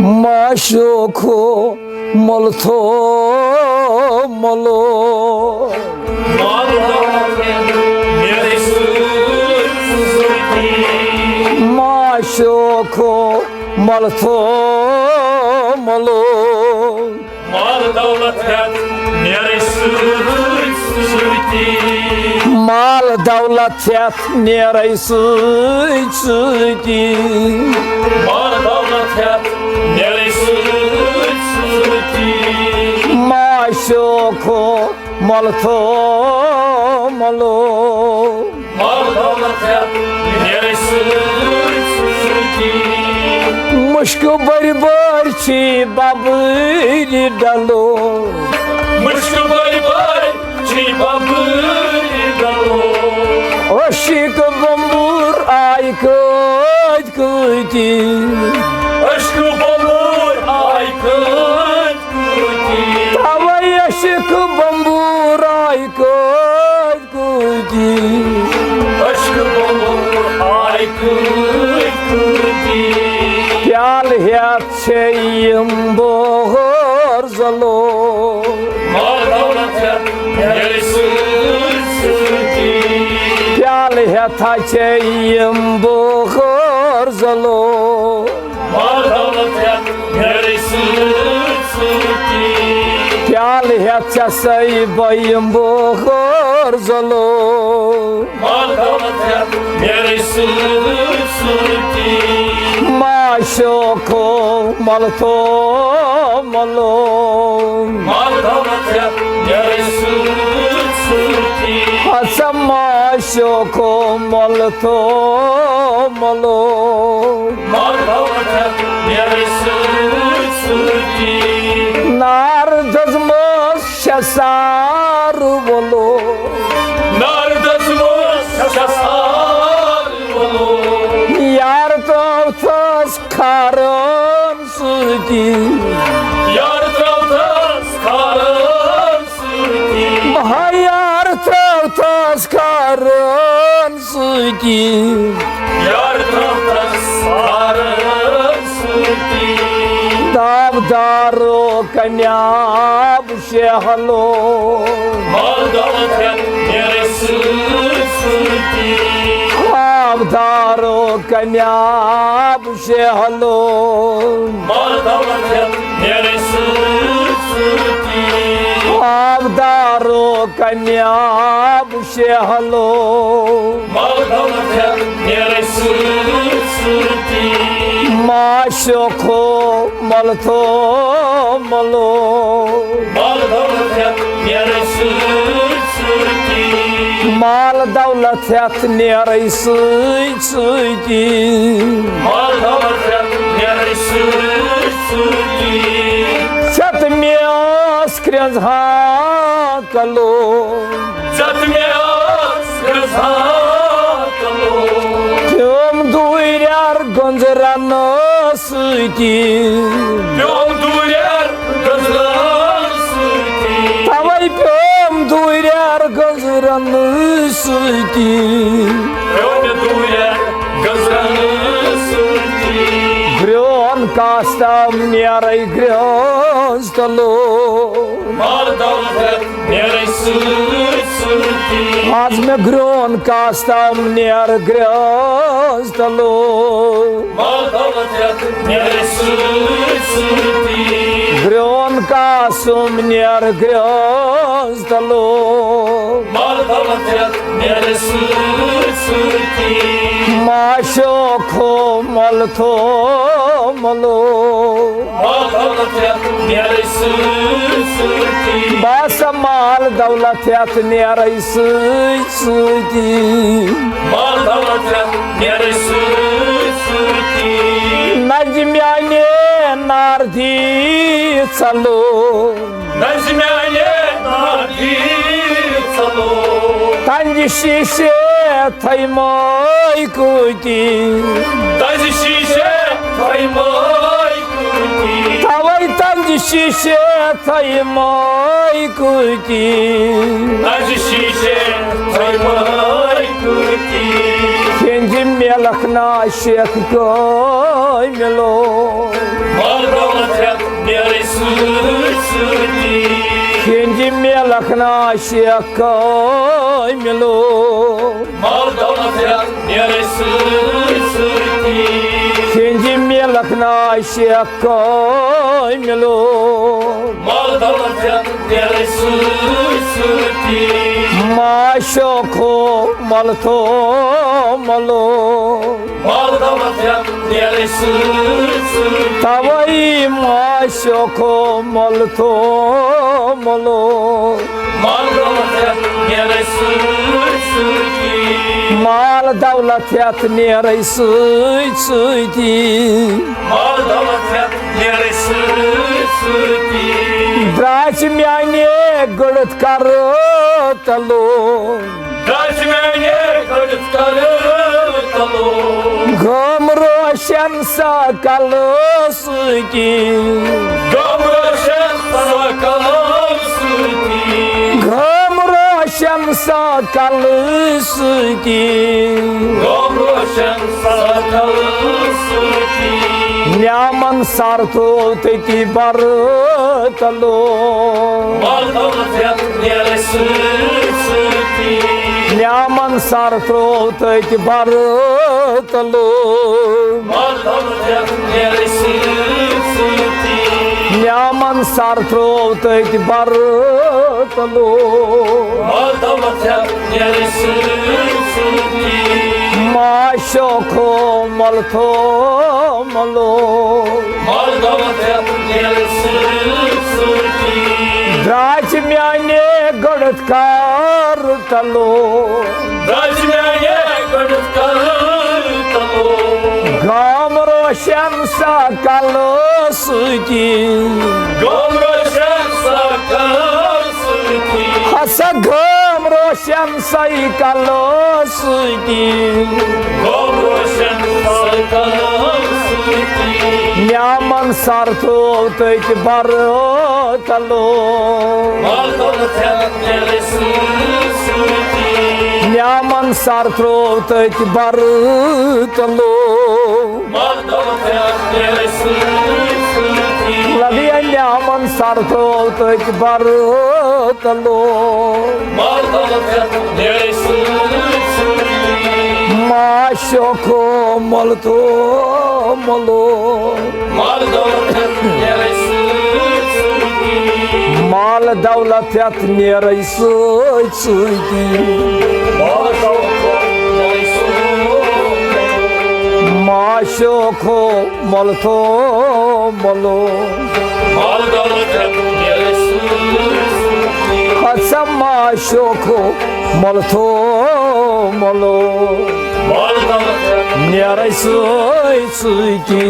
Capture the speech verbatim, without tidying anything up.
ما شوخو ملتھو ملو۔ ما شوخو ملتھو ملو۔ مال دولت ہیتھ نیرے سۭتۍ سۭتی۔ مال دولت ہیتھ نیرے سۭتۍ سۭتی۔ مال دولت ہیتھ نیرے سۭتۍ سۭتی۔ ما شوخو ملتھو ملو۔ مال دولت ہیتھ نیرے سۭتۍ سۭتی۔ مشکہٕ بٔرۍ بٔرۍ چھی ببٕرۍ ڈلو۔ مشکہٕ بٔرۍ بٔرۍ چھی ببٕرۍ ڈلو۔ عشق بمبور آیہِ کۭتۍ کۭتی۔ عشق بمبور آیہِ کۭتۍ کۭتی۔ توے عشق بمبور آیہِ کۭتۍ کۭتی۔ عشق بمبور آیہِ کۭتۍ کۭتی۔ پیالہٕ ہیتھ چھے یِم بوہر زلو۔ مال دولت ہیتھ نیرے سۭتۍ سۭتی۔ پیالہٕ ہیتھا چھے یِم بوہر زلو۔ مال دولت ہیتھ نیرے سۭتۍ سۭتی۔ پیالہٕ ہیتھ ژےٚ سۭتۍ بہٕ یِم بوہر زلو۔ مال دولت ہیتھ نیرے سۭتۍ سۭتی۔ ما شوخو ملتھو ملو۔ مال دولت ہیتھ نیرے سۭتۍ سۭتی۔ ہسا ما شوخو ملتھو ملو۔ مال دولت ہیتھ نیرے سۭتۍ سۭتی۔ نار دٔزمٕژ چھےٚ سار وولو۔ نار دٔزمٕژ چھےٚ سار وولو۔ یار ترٛووتھس کھارن سۭتی۔ یار ترٛووتھس کھارن سۭتی۔ ہا یار ترٛووتھس کھارن سۭتی۔ یار ترٛووتھس کھارن سۭتی۔ تابدارو کمیاب شہلو۔ مال دولت ہیتھ نیرے سۭتۍ سۭتی۔ تابدارو کمیاب شہلو۔ مال دولت ہیتھ نیرے سۭتۍ سۭتی۔ تابدارو کمیاب شہلو۔ مال دولت ہیتھ نیرے سۭتۍ سۭتی۔ ما شوخو ملتھو ملو۔ مال دولت ہیتھ نیرے سۭتۍ سۭتی۔ مال دولت ہیتھ نیرے سۭتۍ سۭتی۔ مال دولت ہیتھ نیرے سۭتۍ سۭتی۔ ژےٚ تہٕ مےٚ ٲس کرٛنٛز ہا کلو۔ ژےٚ تہٕ مےٚ ٲس کرٛنٛز ہا کلو۔ پیوم دوٗرٮ۪ر گٔنٛزرن سۭتی۔ پیوم دوٗرٮ۪ر گٔنٛزرن سۭتی۔ توے پیوم دوٗرٮ۪ر گٔنٛزرن سۭتی۔ پیوم دوٗرٮ۪ر گٔنٛزرن سۭتی۔ گرٛون کاستم نیرے گرٛنٛز تلو۔ مال دولت ہیتھ نیرے سۭتۍ سۭتی۔ از مےٚ گرٛون کاستم نیر گرٛنٛز تلو۔ مال دولت ہیتھ نیرے سۭتۍ سۭتی۔ گرٛون کاسُم نیر گرٛنٛز تلو۔ مال دولت ہیتھ نیرے سۭتۍ سۭتی۔ ما شوخو ملتھو ملو۔ مال دولت ہیتھ نیرے سۭتۍ سۭتی۔ بس مال دولت ہیتھ نیرے سۭتۍ سۭتی۔ مال دولت ہیتھ نیرے سۭتۍ سۭتی۔ نظمہِ انے ناردی ژلو۔ نظمہِ انے ناردی ژلو۔ تنجہِ شیشے تھیمے کۭتی۔ تنجہِ شیشے تھیمے کۭتی۔ توے تنجہِ شیشے تھیمے کۭتی۔ تنجہِ شیشے تھیمے کۭتی۔ کھینجہِ میلکھ نا شیخ کٲمِلو۔ مال سۭتی۔ کھینجی میلکھ نا شیخ کٲمِلو۔ مال دولت ہٮ۪تھ نیرے سۭتۍ سۭتی۔ کھینجی میلکھ نا شیخ کٲمِلو۔ مال دولت ہٮ۪تھ نیرے سۭتۍ سۭتی۔ ما شوکھو ملتھو ملو۔ مال دولت ہٮ۪تھ نیرے سۭتۍ سۭتۍ۔ توے ما شوکھو ملتھو ملو۔ مال دولت ہٮ۪تھ نیرے سۭتۍ سۭتی۔ مال دولت ہٮ۪تھ نیرے سۭتۍ سۭتی۔ مال دولت ہٮ۪تھ نیرے سۭتۍ سۭتی۔ درٛاچ میانہِ گٔڑتھ کرٕ تلو۔ درٛاچ میانہِ گٔڑتھ کرٕ تلو۔ گام روشن سا کلہٕ سۭتی۔ گام روشن سا کلہٕ سۭتی۔ گام روشن سا کلہٕ سۭتی۔ گام روشن سا کلہٕ سۭتی۔ نیامن سر تھوو تٔتی برٕ تلو۔ مال دولت ہٮ۪تھ نیرے سۭتۍ سۭتی۔ نیامن سر تھوو تٔتۍ برٕ تلو۔ مال دولت ہٮ۪تھ نیرے سۭتۍ سۭتی۔ نیامن سر تھوو تٔتۍ برٕ تلو۔ مال دولت ہٮ۪تھ نیرے سۭتۍ سۭتی۔ ما شوکھو ملتھو ملو۔ مال دولت ہٮ۪تھ نیرے سۭتۍ سۭتی۔ درٛاچ میانہِ گٔڑتھ کرٕ تلو۔ درٛاچ میانہِ گٔڑتھ کرٕ تلو۔ گام روشن سا کلہٕ سۭتی۔ گام روشن سا کلہٕ سۭتی۔ ہسا گام روشن سا کلہٕ سۭتی۔ گام روشن سا کلہٕ سۭتی۔ نیامن سر تھوو تٔتۍ برٕ تلو۔ مال دولت ہٮ۪تھ نیرے سۭتۍ سۭتی۔ نیامن سر تھوو تٔتۍ برٕ تلو۔ مال دولت ہٮ۪تھ نیرے سۭتۍ سۭتی۔ لبیا نیامن سر تھوو تٔتۍ برٕ تلو۔ مال دولت ہٮ۪تھ نیرے سۭتۍ سۭتی۔ ما شوکھو ملتھو ملو۔ مال دولت ہٮ۪تھ نیرے سۭتۍ سۭتی۔ مال دولت ہٮ۪تھ نیرے سۭتۍ سۭتی۔ مال دولت ہٮ۪تھ نیرے سۭتۍ سۭتی۔ ما شوکھو ملتھو ملو۔ مال دولت ہٮ۪تھ نیرے سۭتۍ سۭتی۔ ہسا ما شوکھو ملتھو ملو۔ مال دولت ہٮ۪تھ نیرے سۭتۍ سۭتی۔